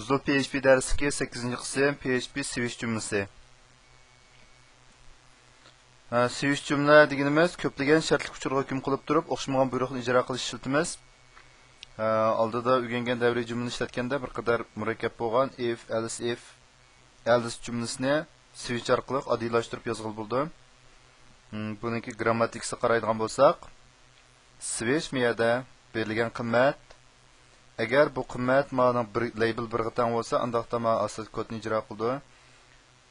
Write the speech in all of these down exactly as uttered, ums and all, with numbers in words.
ئۇزۇل پي ئېچ پى دەرسلىكى سەككىزىنچى قىسىم، پي ئېچ پى سوئىچ جۈملىسى. ھە، سوئىچ جۈملە دېگىنىمىز كۆپلىگەن شەرتلىك ئۇچۇرغا ھۆكۈم قىلىپ تۇرۇپ، ئوخشىمىغان بۇيرۇقنى ئىجرا قىلىش ئىشلىتىمىز. ھە، ئالدىدا ئۆگەنگەن دەۋرىي جۈملىنى ئىشلەتكەندە بىر قەدەر مۇرەككەپ بولغان ئىف، ئەلس ئىف، ئەلس جۈملىسىنى سوئىچ ئارقىلىق ئاددىيلاشتۇرۇپ يازغىلى بولىدۇ. ھىم، بۇنىڭكى گرامماتىكىسىغا قارايدىغان بولساق، سوئىچ مۇ يەردە بېرىلگەن قىممەت. ئەگەر بۇ قىممەت مانىڭ بىر، لەيبىل بىرغا تەڭ بولسا، ئانداقتا ما ئاستىدا كودنى ئىجرا قىلىدۇ.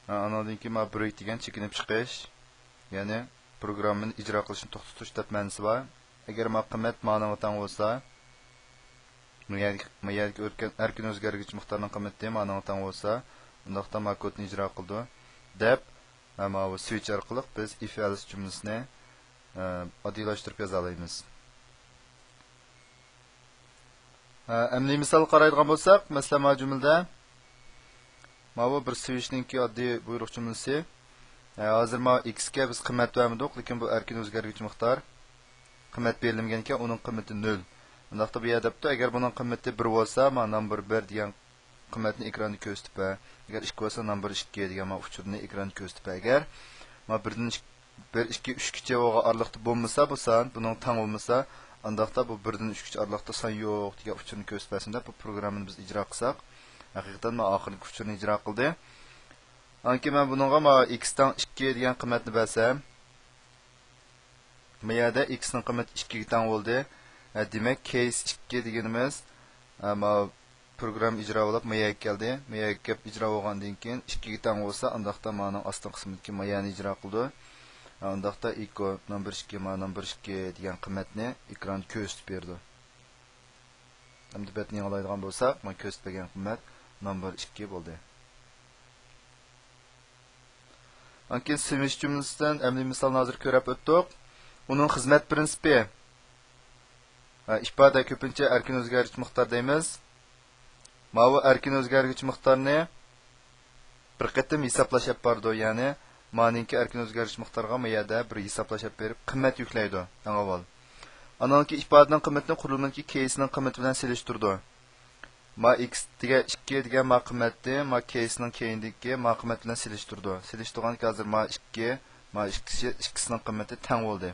ھە، ئانىڭدىن كېيىن ما برېيك دېگەن چېكىنىپ چىقىش، يەنى پروگراممىنى ئىجرا قىلىشنى توختىتىش دەپ مەنىسى بار. ئەگەر ما قىممەت مانىڭغا تەڭ بولسا، ما يەردىكى، ما يەردىكى ئۆركەن-، ئەركىن ئۆزگەرگۈچى مىقدارنىڭ قىممىتى مانىڭغا تەڭ بولسا، ئۇنداقتا ما كودنى ئىجرا قىلىدۇ دەپ، ھە، ماۋۇ سوئىچ ئارقىلىق بىز ئىف ئەلس جۈملىسىنى، ھە، ئاددىيلاشتۇرۇپ يازالايمىز. ھە، ئەمدى مىسالغا قارايدىغان بولساق، مەسىلەن، ما جۈملىدە ماۋۇ بىر سوئىچنىڭكى ئاددىي بۇيرۇق جۈملىسى. ھە، ھازىر ماۋۇ ئېكسكە بىز قىممەت بەرمىدۇق، لېكىن بۇ ئەركىن ئۆزگەرگۈچى مىقدار. قىممەت بېرىلمىگەنكەن، ئۇنىڭ قىممىتى نۆل. ئۇنداقتا بۇ يەردە دەپتۇ، ئەگەر بۇنىڭ قىممىتى بىر بولسا، ما نامبېر بىر دېگەن قىممەتنى ئېكراندا كۆرسىتىپ بەر. ئەگەر ئىككى بولسا، نامبېر ئىككى دېگەن ما ئۇچۇرنى ئېكراندا كۆرسىتىپ بەر. ئەگەر ما بىردىن ئىككى، بىر، ئىككى، ئۈچكىچە بولغان ئارىلىقتا بولمىسا بۇ سان، بۇنىڭ تەڭ بولمىسا، ئانداقتا بۇ بىردىن ئۈچكىچە ئارىلىقتا سان يوق دېگەن ئۇچۇرنى كۆرسىتىپ بەرسۇن دەپ بۇ پروگراممىنى بىز ئىجرا قىلساق، ھەقىقەتەن ما ئاخىرقى ئۇچۇرنى ئىجرا قىلدى. ئاندىن كېيىن مەن بۇنىڭغا ما ئېكس تەڭ ئىككى دېگەن قىممەتنى بەرسەم، ما يەردە ئېكسنىڭ قىممىتى ئىككىگە تەڭ بولدى. ھە، دېمەك، كەيس ئىككى دېگىنىمىز، ھە، ما پروگرامما ئىجرا بولۇپ، ما يەرگە كەلدى. ما يەرگە كەپ ئىجرا بولغاندىن كېيىن، ئىككىگە تەڭ بولسا، ئانداقتا مانىڭ ئاستىنقى قىسمىدىكى ما يەرنى ئىجرا قىلىدۇ. ھە، ئانداقتا ئېكو نومبېر ئىككى، ما نومبېر ئىككى دېگەن قىممەتنى ئېكراندا كۆرسىتىپ بېرىدۇ. ئەمدى بەتنى يېڭىلايدىغان بولساق، ما كۆرسىتىپ بەرگەن قىممەت نومبېر ئىككى بولدى. ئاندىن كېيىن سوئىچ جۈملىسىدىن ئەمەلىي مىسالنى ھازىر كۆرۈپ ئۆتتۇق. ئۇنىڭ خىزمەت پىرىنسىپى. ھە، ئىپادە كۆپىنچە ئەركىن ئۆزگەرگۈچى مىقدار دەيمىز. ماۋۇ ئەركىن ئۆزگەرگۈچى مىقدارنى بىر قېتىم ھېسابلاش ئېلىپ بارىدۇ. يەنى مانىڭكى ئەركىن ئۆزگەرگۈچى مىقدارغا ما يەردە بىر ھېسابلاش ئېلىپ بېرىپ قىممەت يۈكلەيدۇ ئەڭ ئاۋۋال. ئانىڭكى ئىپادىنىڭ قىممىتىنى قۇرۇلمىدىكى كەيسنىڭ قىممىتى بىلەن سېلىشتۇرىدۇ. ما ئېكس دېگەن ئىككى دېگەن ما قىممەتنى ما كەيسنىڭ كەينىدىكى ما قىممەت بىلەن سېلىشتۇرىدۇ. سېلىشتۇرغاندىكىن ھازىر ما ئىككى، ما ئىككىسى، ئىككىسىنىڭ قىممىتى تەڭ بولدى.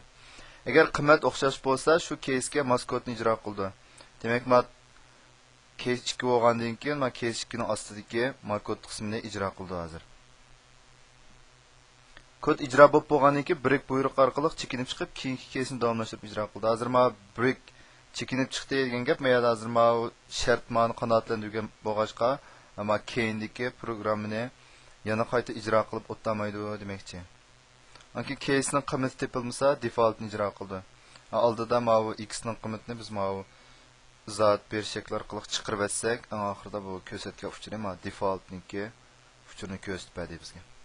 ئەگەر قىممەت ئوخشاش بولسا، شۇ كەيسكە ماس كودنى ئىجرا قىلىدۇ. دېمەك، ما كەيس ئىككى بولغاندىن كېيىن، ما كەيس ئىككىنىڭ ئاستىدىكى ما كود قىسمىنى ئىجرا قىلىدۇ ھازىر. كود ئىجرا بولۇپ بولغاندىن كېيىن، برېيك بۇيرۇق ئارقىلىق چېكىنىپ چىقىپ، كېيىنكى كەيسنى داۋاملاشتۇرۇپ ئىجرا قىلدى. ھازىر ما برېيك چېكىنىپ چىقتى دېگەن گەپ، ما يەردە ھازىر ما شەرت مانى قانائەتلەندۈرگەن بولغاچقا، ما كەينىدىكى پروگراممىنى يەنە قايتا ئىجرا قىلىپ ئولتۇرمايدۇ دېمەكچى. ئاندىن كېيىن كەيسنىڭ قىممىتى تېپىلمىسا، دېفالتنى ئىجرا قىلىدۇ. ئالدىدا ماۋۇ ئېكسنىڭ قىممىتىنى بىز ماۋۇ زات بېرىش شەكلى ئارقىلىق چىقىرىۋەتسەك، ئەڭ ئاخىرىدا بۇ كۆرسەتكەن ئۇچۇرى ما دېفالتنىڭكى ئۇچۇرىنى كۆرسىتىپ بەردى بىزگە.